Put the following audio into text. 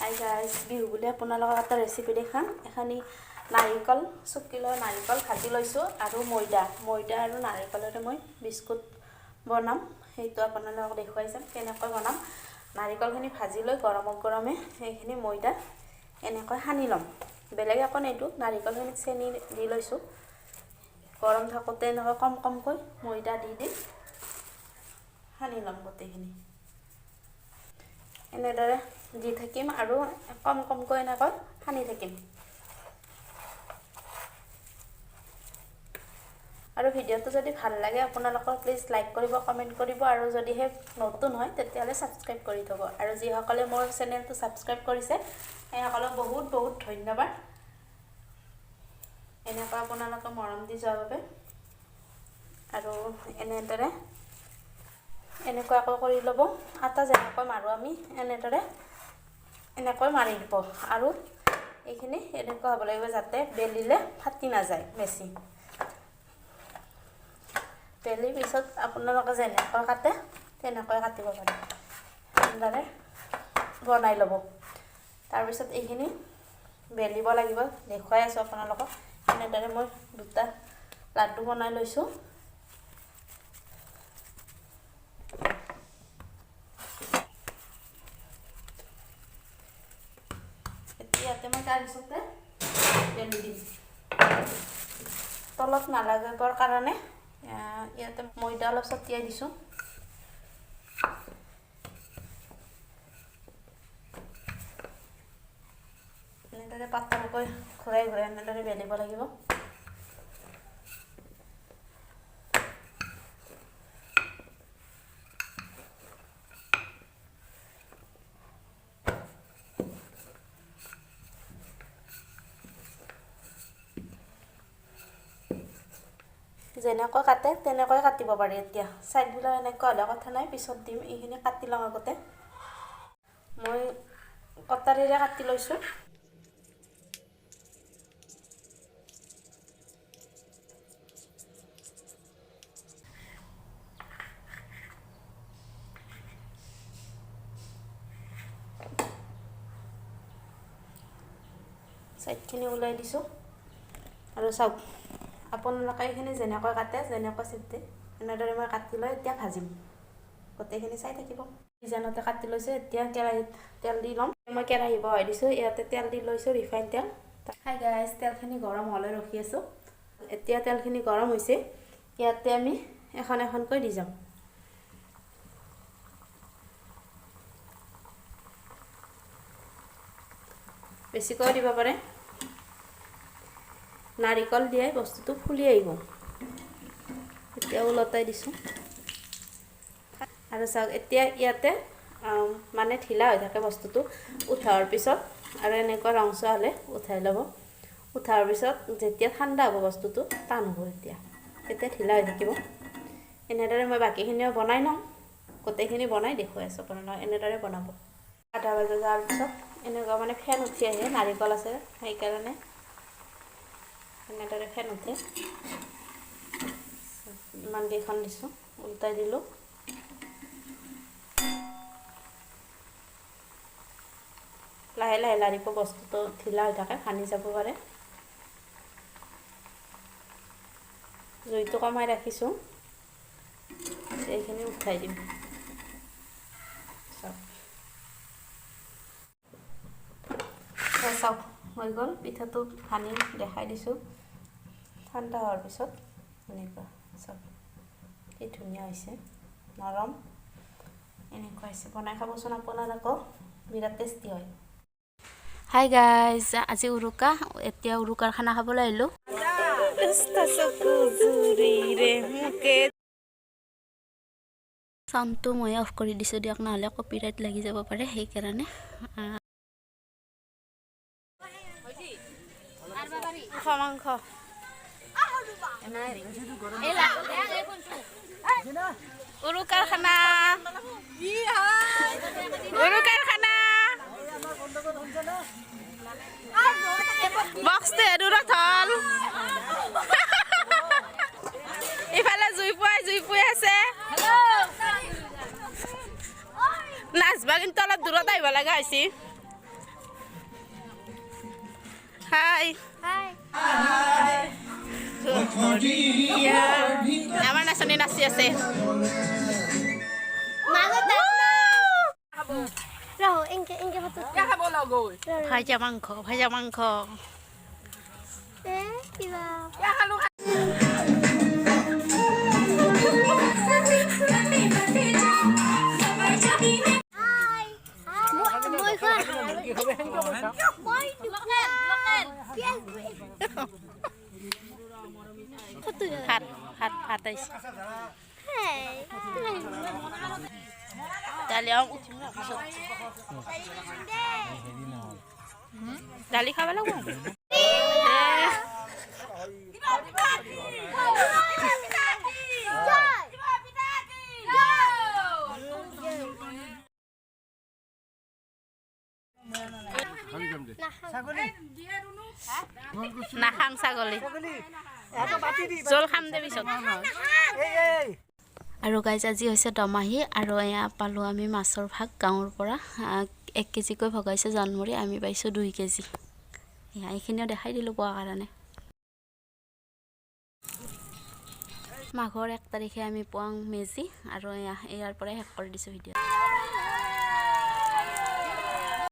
Hi guys, Bihu বুলি আপোনালোকক এটা ৰেচিপি দেখাম। এখানি নাৰিকল চুকি লৈ নাৰিকল ভাজি লৈছোঁ আৰু ময়দা ময়দা আৰু নাৰিকলেৰে মই বিস্কুট বনাম। সেইটো আপোনালোকক দেখুৱাই যাম কেনেকৈ বনাম। নাৰিকলখিনি ভাজি লৈ গৰমত গৰমে সেইখিনি ময়দা এনেকৈ সানি ল'ম। বেলেগ একো নিদিওঁ, নাৰিকলখিনিত চেনি দি লৈছোঁ। গৰম থাকোঁতে এনেকৈ কম কমকৈ ময়দা দি দি সানি ল'ম গোটেইখিনি। এনেদৰে দি থাকিম আৰু কম কমকৈ এনেকৈ সানি থাকিম। আৰু ভিডিঅ'টো যদি ভাল লাগে আপোনালোকৰ, প্লিজ লাইক কৰিব, কমেণ্ট কৰিব আৰু যদিহে নতুন হয় তেতিয়াহ'লে ছাবস্ক্ৰাইব কৰি থ'ব। আৰু যিসকলে মোৰ চেনেলটো ছাবস্ক্ৰাইব কৰিছে, সেইসকলক বহুত বহুত ধন্যবাদ, এনেকুৱা আপোনালোকে মৰম দি যোৱাৰ বাবে। আৰু এনেদৰে এনেকুৱাকৈ কৰি ল'ব। আটা যেনেকৈ মাৰোঁ আমি, এনেদৰে এনেকৈ মাৰি দিব। আৰু এইখিনি এনেকুৱা হ'ব লাগিব যাতে বেলিলে ফাটি নাযায় বেছি। বেলি পিছত আপোনালোকে যেনেকৈ কাটে তেনেকৈ কাটিব পাৰে। এনেদৰে বনাই ল'ব। তাৰপিছত এইখিনি বেলিব লাগিব, দেখুৱাই আছোঁ আপোনালোকক। এনেদৰে মই দুটা লাডু বনাই লৈছোঁ। ইয়াতে মই তাৰপিছতে বেলি দিম। তলত নালাগিবৰ কাৰণে ইয়াতে ময়দা অলপ ছটিয়াই দিছোঁ। এনেদৰে পাতলকৈ ঘূৰাই ঘূৰাই এনেদৰে বেলিব লাগিব। যেনেকৈ কাটে তেনেকৈ কাটিব পাৰি। এতিয়া ছাইডবিলাক এনেকুৱা হ'লে কথা নাই, পিছত দিম। এইখিনি কাটি লওঁ আগতে। মই কটাৰীৰে কাটি লৈছোঁ। ছাইডখিনি ওলাই দিছোঁ। আৰু চাওক, আপোনালোকে এইখিনি যেনেকৈ কাটে, যেনেকৈ চিপতে, এনেদৰে মই কাটি লৈ এতিয়া ভাজিম। গোটেইখিনি চাই থাকিব। ডিজাইনতে কাটি লৈছোঁ। এতিয়া কেৰাহীত তেল দি ল'ম। মই কেৰাহী বহাই দিছোঁ, ইয়াতে তেল দি লৈছোঁ, ৰিফাইন তেল। হাই গাইজ, তেলখিনি গৰম হ'বলৈ ৰখি আছোঁ। এতিয়া তেলখিনি গৰম হৈছে। ইয়াতে আমি এখন এখনকৈ দি যাম। বেছিকৈও দিব পাৰে। নাৰিকল দিয়াই বস্তুটো ফুলি আহিব। এতিয়া ওলটাই দিছোঁ। আৰু চাওক, এতিয়া ইয়াতে মানে ঢিলা হৈ থাকে বস্তুটো উঠাৰ পিছত। আৰু এনেকুৱা ৰংচোৱা হ'লে উঠাই ল'ব। উঠাৰ পিছত যেতিয়া ঠাণ্ডা হ'ব, বস্তুটো টান হ'ব। তেতিয়া ঢিলা হৈ থাকিব। এনেদৰে মই বাকীখিনিও বনাই লওঁ। গোটেইখিনি বনাই দেখুৱাই আছোঁ আপোনালোকক। এনেদৰে বনাব। আধা ভাজা যোৱাৰ পিছত এনেকুৱা মানে ফেন উঠি আহে। নাৰিকল আছে, সেইকাৰণে এনেদৰে ফেন উঠে। ইমান কেইখন দিছোঁ। উল্টাই দিলোঁ। লাহে লাহে লাৰিব, বস্তুটো ঢিলা হৈ থাকে, ভাঙি যাব পাৰে। জুইটো কমাই ৰাখিছোঁ। এইখিনি উঠাই দিম। চাওক, চাওক, হৈ গ'ল। পিঠাটো ভাঙি দেখাই দিছোঁ। ঠাণ্ডা হোৱাৰ পিছত এনেকুৱা। চাওক কি ধুনীয়া হৈছে, নৰম এনেকুৱা হৈছে। বনাই খাবচোন আপোনালোকেও, বিৰাট টেষ্টি হয়। হাই গাইজ, আজি উৰুকা। এতিয়া উৰুকাৰ খানা খাবলৈ আহিলোঁ। চাউণ্ডটো মই অফ কৰি দিছোঁ দিয়ক, নহ'লে কপিৰাইট লাগি যাব পাৰে, সেইকাৰণে। মাংস উৰুকাৰ খানা, উৰুকাৰ খানা। বক্সটো দূৰত হ'ল। ইফালে জুই পুৱাই জুই পুৱাই আছে। নাচবা কিন্তু অলপ দূৰত আহিব লগা হৈছে। হাই। হাই। আমাৰ নাচনী নাচি আছে। মাজত ৰহ, এনকে এনকে পাতো। ভাজা মাংস, ভাজা মাংস। এ কিবা। হাই। মই খোৱা, মই পিঁয়াজ। ভাত, ভাত, ভাত আহিছে। দালি উঠিম ৰ পিছত। দালি খাব লাগিব। নাখাং ছাগলী, জল খাম দে পিছত। আৰু গাইজ, আজি হৈছে দমাহী আৰু এয়া পালোঁ আমি মাছৰ ভাগ গাঁৱৰ পৰা। 1 কেজিকৈ ভগাইছে জানমৰি, আমি পাইছোঁ 2 কেজি। এয়া এইখিনিও দেখাই দিলোঁ পোৱাৰ কাৰণে। মাঘৰ 1 তাৰিখে আমি পুৱাং মেজি আৰু এয়া ইয়াৰ পৰাই শেষ কৰি দিছোঁ ভিডিঅ'।